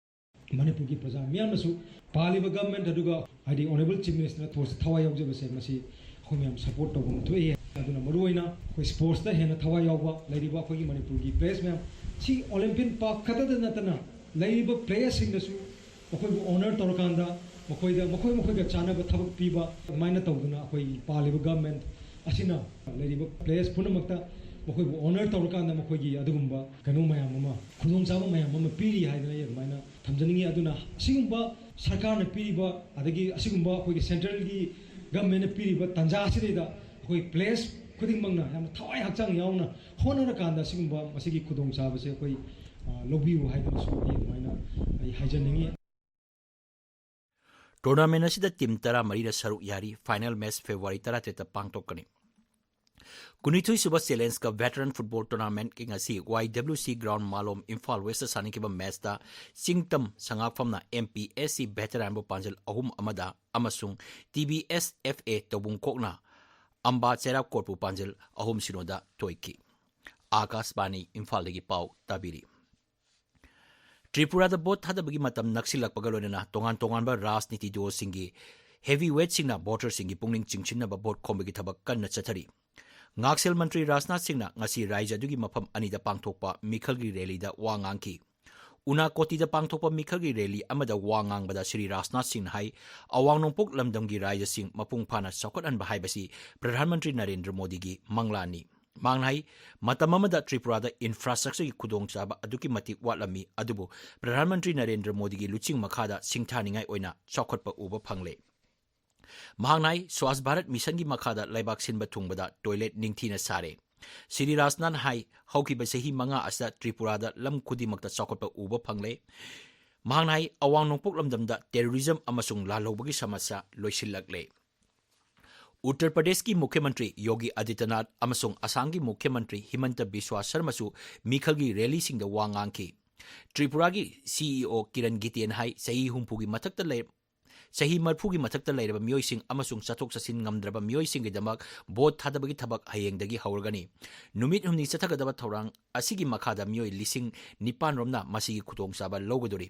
ꯃꯅꯤꯄꯨꯔꯒꯤ ꯄ꯭ꯔꯖꯥ ꯃꯤꯌꯥꯝꯅꯁꯨ ꯄꯥꯜꯂꯤꯕ government ꯑꯗꯨꯒ ꯍꯥꯏꯗꯤ Honourable Chief Ministerꯅ sportsꯇ ꯊꯋꯥꯏ ꯌꯥꯎꯖꯕꯁꯦ ꯃꯁꯤ ꯑꯩꯈꯣꯏ ꯃꯌꯥꯝ support ꯇꯧꯐꯝ ꯊꯣꯛꯏ꯫ ꯑꯗꯨꯅ ꯃꯔꯨꯑꯣꯏꯅ ꯑꯩꯈꯣꯏ sportsꯇ ꯍꯦꯟꯅ ꯊꯋꯥꯏ ꯌꯥꯎꯕ ꯂꯩꯔꯤꯕ ꯑꯩꯈꯣꯏꯒꯤ ꯃꯅꯤꯄꯨꯔꯒꯤ players ꯃꯌꯥꯝ ꯁꯤ Olympian Park ꯈꯛꯇꯗ ꯅꯠꯇꯅ ꯂꯩꯔꯤꯕ playersꯁꯤꯡꯗꯁꯨ ꯃꯈꯣꯏꯕꯨ honour ꯇꯧꯔꯀꯥꯟꯗ ꯃꯈꯣꯏꯗ ꯃꯈꯣꯏ ꯃꯈꯣꯏꯒ ꯆꯥꯟꯅꯕ ꯊꯕꯛ ꯄꯤꯕ ꯑꯗꯨꯃꯥꯏꯅ ꯇꯧꯗꯨꯅ ꯑꯩꯈꯣꯏꯒꯤ ꯄꯥꯜꯂꯤꯕ government ꯑꯁꯤꯅ ꯂꯩꯔꯤꯕ players ꯄꯨꯝꯅꯃꯛꯇ ꯃꯈꯣꯏꯕꯨ honour ꯇꯧꯔꯀꯥꯟꯗ ꯃꯈꯣꯏꯒꯤ ꯑꯗꯨꯒꯨꯝꯕ ꯀꯩꯅꯣ ꯃꯌꯥꯝ ꯑꯃ, ꯈꯨꯗꯣꯡꯆꯥꯕ ꯃꯌꯥꯝ ꯑꯃ ꯄꯤꯔꯤ ꯍꯥꯏꯗꯅ ꯑꯩ ꯑꯗꯨꯃꯥꯏꯅ ꯊꯝꯖꯅꯤꯡꯉꯤ꯫ ꯑꯗꯨꯅ ꯑꯁꯤꯒꯨꯝꯕ ꯁꯔꯀꯥꯔꯅ ꯄꯤꯔꯤꯕ, ꯑꯗꯒꯤ ꯑꯁꯤꯒꯨꯝꯕ ꯑꯩꯈꯣꯏꯒꯤ centralꯒꯤ governmentꯅ ꯄꯤꯔꯤꯕ ꯇꯥꯟꯖꯥ ꯑꯁꯤꯗꯩꯗ ꯑꯩꯈꯣꯏ players ꯈꯨꯗꯤꯡꯃꯛꯅ ꯌꯥꯝꯅ ꯊꯋꯥꯏ ꯍꯛꯆꯥꯡ ꯌꯥꯎꯅ ꯍꯣꯠꯅꯔꯀꯥꯟꯗ ꯑꯁꯤꯒꯨꯝꯕ ꯃꯁꯤꯒꯤ ꯈꯨꯗꯣꯡꯆꯥꯕꯁꯦ ꯑꯩꯈꯣꯏ, ꯑ, ꯂꯧꯕꯤꯌꯨ ꯍꯥꯏꯗꯅꯁꯨ ꯑꯩ ꯑꯗꯨꯃꯥꯏꯅ ꯑꯩ ꯍꯥꯏꯖꯅꯤꯡꯉꯤ꯫ Tournament ꯑꯁꯤꯗ team ꯇꯔꯥꯃꯔꯤꯅ ꯁꯔꯨꯛ ꯌꯥꯔꯤ꯫ Final match February ꯇꯔꯥꯇꯔꯦꯠꯇ ꯄꯥꯡꯊꯣꯛꯀꯅꯤ꯫ ꯀꯨꯟꯅꯤꯊꯣꯏꯁꯨꯕ Challenge Cup Veteran Football Tournamentꯀꯤ ꯉꯁꯤ Y W C Ground ꯃꯥꯂꯣꯝ, ꯏꯝꯐꯥꯜ Westꯇ ꯁꯥꯟꯅꯈꯤꯕ matchꯇ ꯆꯤꯡꯇꯝ ꯁꯉꯥꯛꯐꯝꯅ M P S C Veteranꯕꯨ ꯄꯥꯟꯖꯜ ꯑꯍꯨꯝ ꯑꯃꯗ ꯑꯃꯁꯨꯡ T B S F A ꯇꯧꯕꯨꯡꯈꯣꯛꯅ ꯑꯝꯕꯥ ꯆꯩꯔꯥꯛ ꯀꯣꯔꯠꯄꯨ ꯄꯥꯟꯖꯜ ꯑꯍꯨꯝ ꯁꯤꯅꯣꯗ ꯊꯣꯏꯈꯤ꯫ ꯑꯥꯀꯥꯁꯕꯥꯅꯤ ꯏꯝꯐꯥꯜꯗꯒꯤ ꯄꯥꯎ ꯇꯥꯕꯤꯔꯤ꯫ ꯇ꯭ꯔꯤꯄꯨꯔꯥꯗ vote ꯊꯥꯗꯕꯒꯤ ꯃꯇꯝ ꯅꯛꯁꯤꯜꯂꯛꯄꯒ ꯂꯣꯏꯅꯅ ꯇꯣꯉꯥꯟ ꯇꯣꯉꯥꯟꯕ ꯔꯥꯖꯅꯤꯇꯤ ꯗꯜꯁꯤꯡꯒꯤ heavyweight ꯁꯤꯡꯅ voter ꯁꯤꯡꯒꯤ ꯄꯨꯛꯅꯤꯡ ꯆꯤꯡꯁꯤꯟꯅꯕ vote ꯈꯣꯝꯕꯒꯤ ꯊꯕꯛ ꯀꯟꯅ ꯆꯠꯊꯔꯤ꯫ ꯉꯥꯛꯁꯦꯜ ꯃꯟꯇ꯭ꯔꯤ ꯔꯥꯖꯅꯥꯊ ꯁꯤꯡꯅ ꯉꯁꯤ ꯔꯥꯖ꯭ꯌ ꯑꯗꯨꯒꯤ ꯃꯐꯝ ꯑꯅꯤꯗ ꯄꯥꯡꯊꯣꯛꯄ ꯃꯤꯈꯜꯒꯤ ꯔꯦꯂꯤꯗ ꯋꯥ ꯉꯥꯡꯈꯤ꯫ ꯎꯅꯥꯀꯣꯇꯤꯗ ꯄꯥꯡꯊꯣꯛꯄ ꯃꯤꯈꯜꯒꯤ ꯔꯦꯂꯤ ꯑꯃꯗ ꯋꯥ ꯉꯥꯡꯕꯗ ꯁ꯭ꯔꯤ ꯔꯥꯖꯅꯥꯊ ꯁꯤꯡꯅ ꯍꯥꯏ, ꯑꯋꯥꯡ ꯅꯣꯡꯄꯣꯛ ꯂꯝꯗꯝꯒꯤ ꯔꯥꯖ꯭ꯌꯁꯤꯡ ꯃꯄꯨꯡ ꯐꯥꯅ ꯆꯥꯎꯈꯠꯍꯟꯕ ꯍꯥꯏꯕꯁꯤ ꯄ꯭ꯔꯙꯥꯟ ꯃꯟꯇ꯭ꯔꯤ ꯅꯔꯦꯟꯗ꯭ꯔ ꯃꯣꯗꯤꯒꯤ ꯃꯪꯂꯥꯟꯅꯤ꯫ ꯃꯍꯥꯛꯅ ꯍꯥꯏ, ꯃꯇꯝ ꯑꯃꯗ ꯇ꯭ꯔꯤꯄꯨꯔꯥꯗ ꯏꯟꯐ꯭ꯔꯥꯁ꯭ꯇ꯭ꯔꯛꯆꯔꯒꯤ ꯈꯨꯗꯣꯡꯆꯥꯕ ꯑꯗꯨꯛꯀꯤ ꯃꯇꯤꯛ ꯋꯥꯠꯂꯝꯃꯤ, ꯑꯗꯨꯕꯨ ꯄ꯭ꯔꯙꯥꯟ ꯃꯟꯇ꯭ꯔꯤ ꯅꯔꯦꯟꯗ꯭ꯔ ꯃꯣꯗꯤꯒꯤ ꯂꯨꯆꯤꯡ ꯃꯈꯥꯗ ꯁꯤꯡꯊꯥꯅꯤꯡꯉꯥꯏ ꯑꯣꯏꯅ ꯆꯥꯎꯈꯠꯄ ꯎꯕ ꯐꯪꯂꯦ꯫ ꯃꯍꯥꯛꯅ ꯍꯥꯏ, ꯁ꯭ꯋꯥꯁ ꯚꯥꯔꯠ ꯃꯤꯁꯟꯒꯤ ꯃꯈꯥꯗ ꯂꯩꯕꯥꯛ ꯁꯤꯟꯕ ꯊꯨꯡꯕꯗ ꯇꯣꯏꯂꯦꯠ ꯅꯤꯡꯊꯤꯅ ꯁꯥꯔꯦ꯫ ꯁ꯭ꯔꯤ ꯔꯥꯖꯅꯥꯊꯅ ꯍꯥꯏ, ꯍꯧꯈꯤꯕ ꯆꯍꯤ ꯃꯉꯥ ꯑꯁꯤꯗ ꯇ꯭ꯔꯤꯄꯨꯔꯥꯗ ꯂꯝ ꯈꯨꯗꯤꯡꯃꯛꯇ ꯆꯥꯎꯈꯠꯄ ꯎꯕ ꯐꯪꯂꯦ꯫ ꯃꯍꯥꯛꯅ ꯍꯥꯏ, ꯑꯋꯥꯡ ꯅꯣꯡꯄꯣꯛ ꯂꯝꯗꯝꯗ ꯇꯦꯔꯣꯔꯤꯖꯝ ꯑꯃꯁꯨꯡ ꯂꯥꯜꯍꯧꯕꯒꯤ ꯁꯃꯁ꯭ꯌꯥ ꯂꯣꯏꯁꯤꯜꯂꯛꯂꯦ꯫ ꯎꯠꯇꯔ ꯄ꯭ꯔꯗꯦꯁꯀꯤ ꯃꯨꯈ꯭ꯌ ꯃꯟꯇ꯭ꯔꯤ ꯌꯣꯒꯤ ꯑꯗꯤꯇ꯭ꯌꯅꯥꯊ ꯑꯃꯁꯨꯡ ꯑꯁꯥꯝꯒꯤ ꯃꯨꯈ꯭ꯌ ꯃꯟꯇ꯭ꯔꯤ ꯍꯤꯃꯟꯇ ꯕꯤꯁ꯭ꯋꯥ ꯁꯔꯃꯁꯨ ꯃꯤꯈꯜꯒꯤ ꯔꯦꯂꯤꯁꯤꯡꯗ ꯋꯥ ꯉꯥꯡꯈꯤ꯫ ꯇ꯭ꯔꯤꯄꯨꯔꯥꯒꯤ ꯁꯤꯏꯑꯣ ꯀꯤꯔꯟ ꯒꯤꯇꯦꯅ ꯍꯥꯏ, ꯆꯍꯤ ꯍꯨꯝꯐꯨꯒꯤ ꯃꯊꯛꯇ ꯂꯩ-, ꯆꯍꯤ ꯃꯔꯤꯐꯨꯒꯤ ꯃꯊꯛꯇ ꯂꯩꯔꯕ ꯃꯤꯑꯣꯏꯁꯤꯡ ꯑꯃꯁꯨꯡ ꯆꯠꯊꯣꯛ ꯆꯠꯁꯤꯟ ꯉꯝꯗ꯭ꯔꯕ ꯃꯤꯑꯣꯏꯁꯤꯡꯒꯤꯗꯃꯛ ꯚꯣꯠ ꯊꯥꯗꯕꯒꯤ ꯊꯕꯛ ꯍꯌꯦꯡꯗꯒꯤ ꯍꯧꯔꯒꯅꯤ꯫ ꯅꯨꯃꯤꯠ ꯍꯨꯝꯅꯤ ꯆꯠꯊꯒꯗꯕ ꯊꯧꯔꯥꯡ ꯑꯁꯤꯒꯤ ꯃꯈꯥꯗ ꯃꯤꯑꯣꯏ ꯂꯤꯁꯤꯡ ꯅꯤꯄꯥꯟ ꯔꯣꯝꯅ ꯃꯁꯤꯒꯤ ꯈꯨꯗꯣꯡꯆꯥꯕ ꯂꯧꯒꯗꯧꯔꯤ꯫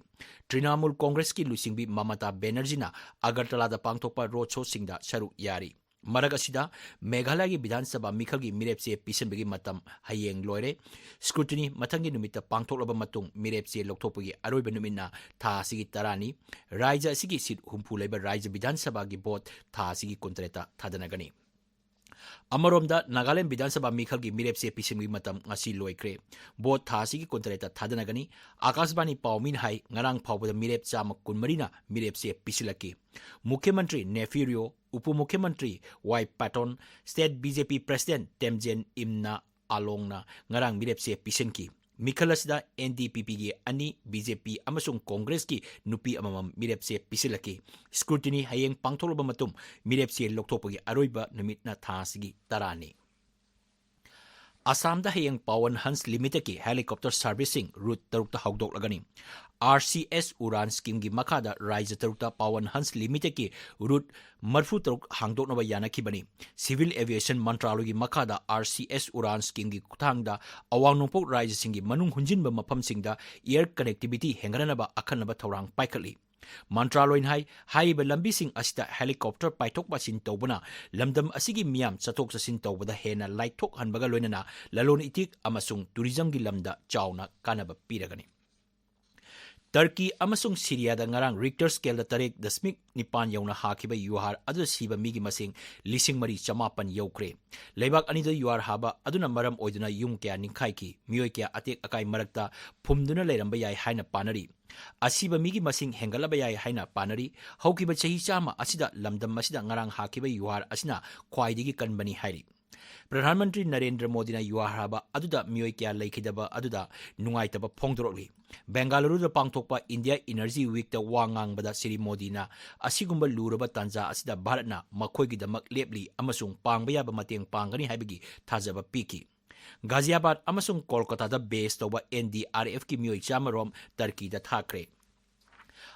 ꯇ꯭ꯔꯤꯅꯥꯃꯨꯜ ꯀꯣꯡꯒ꯭ꯔꯦꯁꯀꯤ ꯂꯨꯆꯤꯡꯕꯤ ꯃꯃꯇꯥ ꯕꯦꯅꯔꯖꯤꯅ ꯑꯒꯔꯇꯂꯥꯗ ꯄꯥꯡꯊꯣꯛꯄ ꯔꯣꯗ ꯁꯣꯁꯤꯡꯗ ꯁꯔꯨꯛ ꯌꯥꯔꯤ꯫ ꯃꯔꯛ ꯑꯁꯤꯗ, ꯃꯦꯘꯥꯂꯌꯒꯤ ꯕꯤꯙꯥꯟ ꯁꯚꯥ ꯃꯤꯈꯜꯒꯤ ꯃꯤꯔꯦꯞ ꯆꯦ ꯄꯤꯁꯤꯟꯕꯒꯤ ꯃꯇꯝ ꯍꯌꯦꯡ ꯂꯣꯏꯔꯦ꯫ ꯁ꯭ꯀ꯭ꯔꯨꯇꯤꯅꯤ ꯃꯊꯪꯒꯤ ꯅꯨꯃꯤꯠꯇ ꯄꯥꯡꯊꯣꯛꯂꯕ ꯃꯇꯨꯡ, ꯃꯤꯔꯦꯞ ꯆꯦ ꯂꯧꯊꯣꯛꯄꯒꯤ ꯑꯔꯣꯏꯕ ꯅꯨꯃꯤꯠꯅ ꯊꯥ ꯑꯁꯤꯒꯤ ꯇꯔꯥꯅꯤ꯫ ꯔꯥꯖ꯭ꯌ ꯑꯁꯤꯒꯤ ꯁꯤꯠ ꯍꯨꯝꯐꯨ ꯂꯩꯕ ꯔꯥꯖ꯭ꯌ ꯕꯤꯙꯥꯟ ꯁꯚꯥꯒꯤ ꯚꯣꯠ ꯊꯥ ꯑꯁꯤꯒꯤ ꯀꯨꯟꯇꯔꯦꯠꯇ ꯊꯥꯗꯅꯒꯅꯤ꯫ ꯑꯃꯔꯣꯝꯗ, ꯅꯥꯒꯥꯂꯦꯟ ꯕꯤꯙꯥꯟ ꯁꯚꯥ ꯃꯤꯈꯜꯒꯤ ꯃꯤꯔꯦꯞ ꯆꯦ ꯄꯤꯁꯤꯟꯕꯒꯤ ꯃꯇꯝ ꯉꯁꯤ ꯂꯣꯏꯈ꯭ꯔꯦ꯫ ꯚꯣꯠ ꯊꯥ ꯑꯁꯤꯒꯤ ꯀꯨꯟꯇꯔꯦꯠꯇ ꯊꯥꯗꯅꯒꯅꯤ꯫ ꯑꯥꯀꯥꯁꯕꯥꯅꯤ ꯄꯥꯎꯃꯤꯅ ꯍꯥꯏ, ꯉꯔꯥꯡ ꯐꯥꯎꯕꯗ ꯃꯤꯔꯦꯞ ꯆꯥꯝꯃ ꯀꯨꯟꯃꯔꯤꯅ ꯃꯤꯔꯦꯞ ꯆꯦ ꯄꯤꯁꯤꯜꯂꯛꯈꯤ꯫ ꯃꯨꯈ꯭ꯌ ꯃꯟꯇ꯭ꯔꯤ ꯅꯦꯐꯤ ꯔꯤꯑꯣ, ꯎꯄ ꯃꯨꯈ꯭ꯌ ꯃꯟꯇ꯭ꯔꯤ ꯋꯥꯏ ꯄꯥꯇꯣꯟ, ꯁ꯭ꯇꯦꯠ ꯕꯤ ꯖꯦ ꯄꯤ ꯄ꯭ꯔꯦꯁꯤꯗꯦꯟꯠ ꯇꯦꯝꯖꯦꯟ ꯏꯝꯅ ꯑꯂꯣꯡꯅ ꯉꯔꯥꯡ ꯃꯤꯔꯦꯞ ꯆꯦ ꯄꯤꯁꯤꯟꯈꯤ꯫ ꯃꯤꯈꯜ ꯑꯁꯤꯗ ꯑꯦꯟ ꯗꯤ ꯄꯤ ꯄꯤꯒꯤ ꯑꯅꯤ, ꯕꯤ ꯖꯦ ꯄꯤ ꯑꯃꯁꯨꯡ ꯀꯣꯡꯒ꯭ꯔꯦꯁꯀꯤ ꯅꯨꯄꯤ ꯑꯃꯃꯝ ꯃꯤꯔꯦꯞ ꯆꯦ ꯄꯤꯁꯤꯜꯂꯛꯈꯤ꯫ ꯁ꯭ꯀ꯭ꯔꯨꯇꯤꯅꯤ ꯍꯌꯦꯡ ꯄꯥꯡꯊꯣꯛꯂꯕ ꯃꯇꯨꯡ, ꯃꯤꯔꯦꯞ ꯆꯦ ꯂꯧꯊꯣꯛꯄꯒꯤ ꯑꯔꯣꯏꯕ ꯅꯨꯃꯤꯠꯅ ꯊꯥ ꯑꯁꯤꯒꯤ ꯇꯔꯥꯅꯤ꯫ ꯑꯁꯥꯝꯗ ꯍꯌꯦꯡ ꯄꯥꯋꯟ ꯍꯟꯁ ꯂꯤꯃꯤꯇꯦꯗꯀꯤ ꯍꯦꯂꯤꯀꯣꯞꯇꯔ ꯁꯔꯚꯤꯁꯁꯤꯡ ꯔꯨꯠ ꯇꯔꯨꯛꯇ ꯍꯧꯗꯣꯛꯂꯒꯅꯤ꯫ ꯑꯥꯔ ꯁꯤ ꯑꯦꯁ ꯎꯔꯥꯟ ꯁ꯭ꯀꯤꯝꯒꯤ ꯃꯈꯥꯗ ꯔꯥꯖ꯭ꯌ ꯇꯔꯨꯛꯇ ꯄꯥꯋꯟ ꯍꯟꯁ ꯂꯤꯃꯤꯇꯦꯗꯀꯤ ꯔꯨꯠ ꯃꯔꯤꯐꯨ ꯇꯔꯨꯛ ꯍꯥꯡꯗꯣꯛꯅꯕ ꯌꯥꯅꯈꯤꯕꯅꯤ꯫ ꯁꯤꯚꯤꯜ ꯑꯦꯚꯤꯌꯦꯁꯟ ꯃꯟꯇ꯭ꯔꯥꯂꯣꯏꯒꯤ ꯃꯈꯥꯗ ꯑꯥꯔ ꯁꯤ ꯑꯦꯁ ꯎꯔꯥꯟ ꯁ꯭ꯀꯤꯝꯒꯤ ꯈꯨꯠꯊꯥꯡꯗ ꯑꯋꯥꯡ ꯅꯣꯡꯄꯣꯛ ꯔꯥꯖ꯭ꯌꯁꯤꯡꯒꯤ ꯃꯅꯨꯡ ꯍꯨꯟꯖꯤꯟꯕ ꯃꯐꯝꯁꯤꯡꯗ ꯑꯦꯌꯔ ꯀꯅꯦꯛꯇꯤꯚꯤꯇꯤ ꯍꯦꯟꯒꯠꯍꯟꯅꯕ ꯑꯈꯟꯅꯕ ꯊꯧꯔꯥꯡ ꯄꯥꯏꯈꯠꯂꯤ꯫ ꯃꯟꯇ꯭ꯔꯥꯂꯣꯏꯅ ꯍꯥꯏ, ꯍꯥꯏꯔꯤꯕ ꯂꯝꯕꯤꯁꯤꯡ ꯑꯁꯤꯗ helicopter ꯄꯥꯏꯊꯣꯛ ꯄꯥꯏꯁꯤꯟ ꯇꯧꯕꯅ ꯂꯝꯗꯝ ꯑꯁꯤꯒꯤ ꯃꯤꯌꯥꯝ ꯆꯠꯊꯣꯛ ꯆꯠꯁꯤꯟ ꯇꯧꯕꯗ ꯍꯦꯟꯅ ꯂꯥꯏꯊꯣꯛꯍꯟꯕꯒ ꯂꯣꯏꯅꯅ ꯂꯂꯣꯟ ꯏꯇꯤꯛ ꯑꯃꯁꯨꯡ tourismꯒꯤ ꯂꯝꯗ ꯆꯥꯎꯅ ꯀꯥꯟꯅꯕ ꯄꯤꯔꯒꯅꯤ꯫ ꯇꯔꯀꯤ ꯑꯃꯁꯨꯡ ꯁꯤꯔꯤꯌꯥꯗ ꯉꯔꯥꯡ Richter scaleꯗ ꯇꯔꯦꯠ ꯗꯁꯃꯤꯛ ꯅꯤꯄꯥꯟ ꯌꯧꯅ ꯍꯥꯈꯤꯕ ꯌꯨꯍꯥꯔ ꯑꯗꯨꯗ ꯁꯤꯕ ꯃꯤꯒꯤ ꯃꯁꯤꯡ ꯂꯤꯁꯤꯡ ꯃꯔꯤ ꯆꯃꯥꯄꯟ ꯌꯧꯈ꯭ꯔꯦ꯫ ꯂꯩꯕꯥꯛ ꯑꯅꯤꯗ ꯌꯨꯍꯥꯔ ꯍꯥꯕ ꯑꯗꯨꯅ ꯃꯔꯝ ꯑꯣꯏꯗꯨꯅ ꯌꯨꯝ ꯀꯌꯥ ꯅꯤꯡꯈꯥꯏꯈꯤ, ꯃꯤꯑꯣꯏ ꯀꯌꯥ ꯑꯇꯦꯛ ꯑꯀꯥꯏ ꯃꯔꯛꯇ ꯐꯨꯝꯗꯨꯅ ꯂꯩꯔꯝꯕ ꯌꯥꯏ ꯍꯥꯏꯅ ꯄꯥꯅꯔꯤ꯫ ꯑꯁꯤꯕ ꯃꯤꯒꯤ ꯃꯁꯤꯡ ꯍꯦꯟꯒꯠꯂꯕ ꯌꯥꯏ ꯍꯥꯏꯅ ꯄꯥꯅꯔꯤ꯫ ꯍꯧꯈꯤꯕ ꯆꯍꯤ ꯆꯥꯝꯃ ꯑꯁꯤꯗ ꯂꯝꯗꯝ ꯑꯁꯤꯗ ꯉꯔꯥꯡ ꯍꯥꯈꯤꯕ ꯌꯨꯍꯥꯔ ꯑꯁꯤꯅ ꯈ꯭ꯋꯥꯏꯗꯒꯤ ꯀꯟꯕꯅꯤ ꯍꯥꯏꯔꯤ꯫ ꯄ꯭ꯔꯙꯥꯟ ꯃꯟꯇ꯭ꯔꯤ ꯅꯔꯦꯟꯗ꯭ꯔ ꯃꯣꯗꯤꯅ ꯌꯨꯍꯥꯔ ꯍꯥꯕ ꯑꯗꯨꯗ ꯃꯤꯑꯣꯏ ꯀꯌꯥ ꯂꯩꯈꯤꯗꯕ ꯑꯗꯨꯗ ꯅꯨꯡꯉꯥꯏꯇꯕ ꯐꯣꯡꯗꯣꯔꯛꯂꯤ꯫ ꯕꯦꯡꯒꯥꯂꯨꯔꯨꯗ ꯄꯥꯡꯊꯣꯛꯄ India Energy Weekꯇ ꯋꯥ ꯉꯥꯡꯕꯗ ꯁ꯭ꯔꯤ ꯃꯣꯗꯤꯅ ꯑꯁꯤꯒꯨꯝꯕ ꯂꯨꯔꯕ ꯇꯥꯟꯖꯥ ꯑꯁꯤꯗ ꯚꯥꯔꯠꯅ ꯃꯈꯣꯏꯒꯤꯗꯃꯛ ꯂꯦꯞꯂꯤ ꯑꯃꯁꯨꯡ ꯄꯥꯡꯕ ꯌꯥꯕ ꯃꯇꯦꯡ ꯄꯥꯡꯒꯅꯤ ꯍꯥꯏꯕꯒꯤ ꯊꯥꯖꯕ ꯄꯤꯈꯤ꯫ ꯒꯥꯖꯤꯌꯥꯕꯥꯗ ꯑꯃꯁꯨꯡ ꯀꯣꯜꯀꯇꯥꯗ base ꯇꯧꯕ NDRFꯀꯤ ꯃꯤꯑꯣꯏ ꯆꯥꯝꯃ ꯔꯣꯝ ꯇꯔꯀꯤꯗ ꯊꯥꯈ꯭ꯔꯦ꯫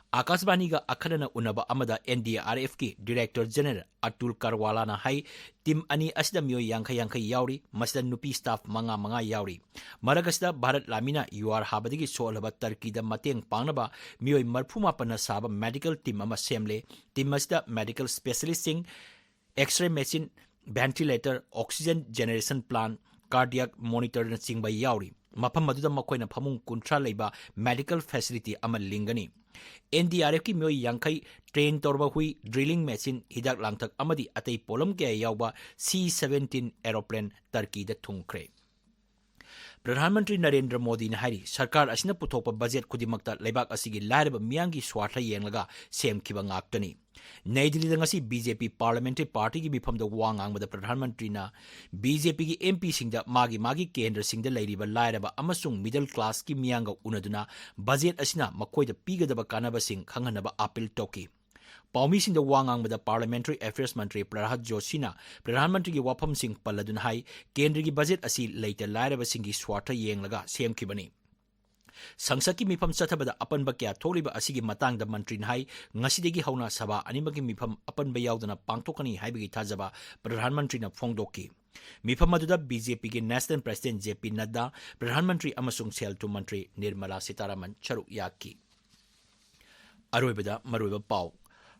ꯑꯥꯀꯥꯁꯕꯥꯅꯤꯒ ꯑꯈꯟꯅꯅ ꯎꯅꯕ ꯑꯃꯗ NDRFꯀꯤ Director General ꯑꯇꯨꯜ ꯀꯔꯋꯥꯂꯥꯅ ꯍꯥꯏ, team ꯑꯅꯤ ꯑꯁꯤꯗ ꯃꯤꯑꯣꯏ ꯌꯥꯡꯈꯩ ꯌꯥꯡꯈꯩ ꯌꯥꯎꯔꯤ, ꯃꯁꯤꯗ ꯅꯨꯄꯤ staff ꯃꯉꯥ ꯃꯉꯥ ꯌꯥꯎꯔꯤ꯫ ꯃꯔꯛ ꯑꯁꯤꯗ ꯚꯥꯔꯠ ꯂꯥꯟꯃꯤꯅ ꯌꯨꯍꯥꯔ ꯍꯥꯕꯗꯒꯤ ꯁꯣꯛꯍꯜꯂꯕ ꯇꯔꯀꯤꯗ ꯃꯇꯦꯡ ꯄꯥꯡꯅꯕ ꯃꯤꯑꯣꯏ ꯃꯔꯤꯐꯨ ꯃꯥꯄꯟꯅ ꯁꯥꯕ medical team ꯑꯃ ꯁꯦꯝꯂꯦ꯫ Team ꯑꯁꯤꯗ medical specialistꯁꯤꯡ, X-ray machine, ventilator, oxygen generation plant, cardiac monitorꯅꯆꯤꯡꯕ ꯌꯥꯎꯔꯤ꯫ ꯃꯐꯝ ꯑꯗꯨꯗ ꯃꯈꯣꯏꯅ ꯐꯃꯨꯡ ꯀꯨꯟꯊ꯭ꯔꯥ ꯂꯩꯕ medical facility ꯑꯃ ꯂꯤꯡꯒꯅꯤ꯫ NDRFꯀꯤ ꯃꯤꯑꯣꯏ ꯌꯥꯡꯈꯩ, train ꯇꯧꯔꯕ ꯍꯨꯏ, drilling machine, ꯍꯤꯗꯥꯛ ꯂꯥꯡꯊꯛ ꯑꯃꯗꯤ ꯑꯇꯩ ꯄꯣꯠꯂꯝ ꯀꯌꯥ ꯌꯥꯎꯕ C seventeen aeroplane ꯇꯔꯀꯤꯗ ꯊꯨꯡꯈ꯭ꯔꯦ꯫ Pradhan Mantri Narendra ꯃꯣꯗꯤꯅ ꯍꯥꯏꯔꯤ, ꯁꯔꯀꯥꯔ ꯑꯁꯤꯅ ꯄꯨꯊꯣꯛꯄ ꯕꯖꯦꯠ ꯈꯨꯗꯤꯡꯃꯛꯇ ꯂꯩꯕꯥꯛ ꯑꯁꯤꯒꯤ ꯂꯥꯏꯔꯕ ꯃꯤꯌꯥꯝꯒꯤ ꯁ꯭ꯋꯥꯔꯊ ꯌꯦꯡꯂꯒ ꯁꯦꯝꯈꯤꯕ ꯉꯥꯛꯇꯅꯤ꯫ ꯅꯩ ꯗꯤꯜꯂꯤꯗ ꯉꯁꯤ BJP parliamentary partyꯒꯤ ꯃꯤꯐꯝꯗ ꯋꯥ ꯉꯥꯡꯕꯗ ꯄ꯭ꯔꯙꯥꯟ ꯃꯟꯇ꯭ꯔꯤꯅ BJPꯒꯤ MPꯁꯤꯡꯗ ꯃꯥꯒꯤ ꯃꯥꯒꯤ ꯀꯦꯟꯗ꯭ꯔꯁꯤꯡꯗ ꯂꯩꯔꯤꯕ ꯂꯥꯏꯔꯕ ꯑꯃꯁꯨꯡ middle classꯀꯤ ꯃꯤꯌꯥꯝꯒ ꯎꯅꯗꯨꯅ ꯕꯖꯦꯠ ꯑꯁꯤꯅ ꯃꯈꯣꯏꯗ ꯄꯤꯒꯗꯕ ꯀꯥꯟꯅꯕꯁꯤꯡ ꯈꯪꯍꯟꯅꯕ appeal ꯇꯧꯈꯤ꯫ ꯄꯥꯎꯃꯤꯁꯤꯡꯗ ꯋꯥ ꯉꯥꯡꯕꯗ Parliamentary Affairs ꯃꯟꯇ꯭ꯔꯤ ꯄ꯭ꯔꯍꯥꯗ ꯖꯣꯁꯤꯅ ꯄ꯭ꯔꯙꯥꯟ ꯃꯟꯇ꯭ꯔꯤꯒꯤ ꯋꯥꯐꯝꯁꯤꯡ ꯄꯜꯂꯗꯨꯅ ꯍꯥꯏ, ꯀꯦꯟꯗ꯭ꯔꯒꯤ ꯕꯖꯦꯠ ꯑꯁꯤ ꯂꯩꯇ ꯂꯥꯏꯔꯕꯁꯤꯡꯒꯤ ꯁ꯭ꯋꯥꯔꯊ ꯌꯦꯡꯂꯒ ꯁꯦꯝꯈꯤꯕꯅꯤ꯫ ꯁꯪꯁꯠꯀꯤ ꯃꯤꯐꯝ ꯆꯠꯊꯕꯗ ꯑꯄꯟꯕ ꯀꯌꯥ ꯊꯣꯛꯂꯤꯕ ꯑꯁꯤꯒꯤ ꯃꯇꯥꯡꯗ ꯃꯟꯇ꯭ꯔꯤꯅ ꯍꯥꯏ, ꯉꯁꯤꯗꯒꯤ ꯍꯧꯅ ꯁꯚꯥ ꯑꯅꯤꯃꯛꯀꯤ ꯃꯤꯐꯝ ꯑꯄꯟꯕ ꯌꯥꯎꯗꯅ ꯄꯥꯡꯊꯣꯛꯀꯅꯤ ꯍꯥꯏꯕꯒꯤ ꯊꯥꯖꯕ ꯄ꯭ꯔꯙꯥꯟ ꯃꯟꯇ꯭ꯔꯤꯅ ꯐꯣꯡꯗꯣꯛꯈꯤ꯫ ꯃꯤꯐꯝ ꯑꯗꯨꯗ BJPꯒꯤ National President JP ꯅꯗ꯭ꯗꯥ, Pradhan Mantri ꯑꯃꯁꯨꯡ ꯁꯦꯜ ꯊꯨꯝ ꯃꯟꯇ꯭ꯔꯤ ꯅꯤꯔꯃꯂꯥ ꯁꯤꯇꯥꯔꯥꯃꯟ ꯁꯔꯨꯛ ꯌꯥꯈꯤ꯫ ꯑꯔꯣꯏꯕꯗ ꯃꯔꯨꯑꯣꯏꯕ ꯄꯥꯎ꯫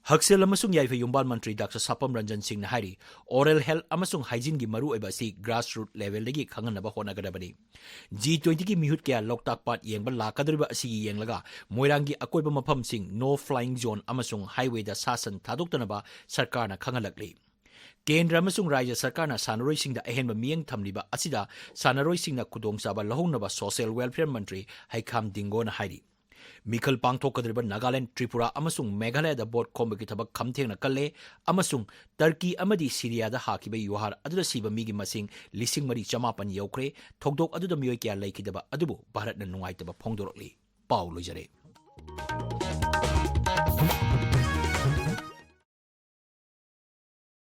ꯍꯛꯁꯦꯜ ꯑꯃꯁꯨꯡ ꯌꯥꯏꯐ ꯌꯨꯝꯕꯥꯜ ꯃꯟꯇ꯭ꯔꯤ ꯗꯥꯛꯇꯔ ꯁꯥꯄꯝ ꯔꯟꯖꯟ ꯁꯤꯡꯅ ꯍꯥꯏꯔꯤ, oral health ꯑꯃꯁꯨꯡ hygiene ꯒꯤ ꯃꯔꯨꯑꯣꯏꯕ ꯑꯁꯤ grassroot level ꯗꯒꯤ ꯈꯪꯍꯟꯅꯕ ꯍꯣꯠꯅꯒꯗꯕꯅꯤ꯫ G twenty ꯒꯤ ꯃꯤꯍꯨꯠ ꯀꯌꯥ ꯂꯣꯛꯇꯥꯛ ꯄꯥꯠ ꯌꯦꯡꯕ ꯂꯥꯛꯀꯗꯧꯔꯤꯕ ꯑꯁꯤꯒꯤ ꯌꯦꯡꯂꯒ ꯃꯣꯏꯔꯥꯡꯒꯤ ꯑꯀꯣꯏꯕ ꯃꯐꯝꯁꯤꯡ no flying zone ꯑꯃꯁꯨꯡ highway ꯗ ꯁꯥ ꯁꯟ ꯊꯥꯗꯣꯛꯇꯅꯕ ꯁꯔꯀꯥꯔꯅ ꯈꯪꯍꯜꯂꯛꯂꯤ꯫ ꯀꯦꯟꯗ꯭ꯔ ꯑꯃꯁꯨꯡ ꯔꯥꯖ꯭ꯌ ꯁꯔꯀꯥꯔꯅ ꯁꯥꯟꯅꯔꯣꯏꯁꯤꯡꯗ ꯑꯍꯦꯟꯕ ꯃꯤꯠꯌꯦꯡ ꯊꯝꯂꯤꯕ ꯑꯁꯤꯗ ꯁꯥꯟꯅꯔꯣꯏꯁꯤꯡꯅ ꯈꯨꯗꯣꯡꯆꯥꯕ ꯂꯧꯍꯧꯅꯕ social welfare ꯃꯟꯇ꯭ꯔꯤ ꯍꯩꯈꯥꯝ ꯗꯤꯡꯒꯣꯅ ꯍꯥꯏꯔꯤ꯫ ꯃꯤꯈꯜ ꯄꯥꯡꯊꯣꯛꯀꯗꯧꯔꯤꯕ ꯅꯥꯒꯥꯂꯦꯟ, ꯇ꯭ꯔꯤꯄꯨꯔꯥ ꯑꯃꯁꯨꯡ ꯃꯦꯘꯥꯂꯌꯗ ꯕꯣꯠ ꯈꯣꯝꯕꯒꯤ ꯊꯕꯛ ꯈꯝꯊꯦꯡꯅ ꯀꯜꯂꯦ ꯑꯃꯁꯨꯡ ꯇꯔꯀꯤ ꯑꯃꯗꯤ ꯁꯤꯔꯤꯌꯥꯗ ꯍꯥꯈꯤꯕ ꯌꯨꯍꯥꯔ ꯑꯗꯨꯗ ꯁꯤꯕ ꯃꯤꯒꯤ ꯃꯁꯤꯡ ꯂꯤꯁꯤꯡ ꯃꯔꯤ ꯆꯃꯥꯄꯟ ꯌꯧꯈ꯭ꯔꯦ꯫ ꯊꯧꯗꯣꯛ ꯑꯗꯨꯗ ꯃꯤꯑꯣꯏ ꯀꯌꯥ ꯂꯩꯈꯤꯗꯕ ꯑꯗꯨꯕꯨ ꯚꯥꯔꯠꯅ ꯅꯨꯡꯉꯥꯏꯇꯕ ꯐꯣꯡꯗꯣꯔꯛꯂꯤ꯫ ꯄꯥꯎ ꯂꯣꯏꯖꯔꯦ꯫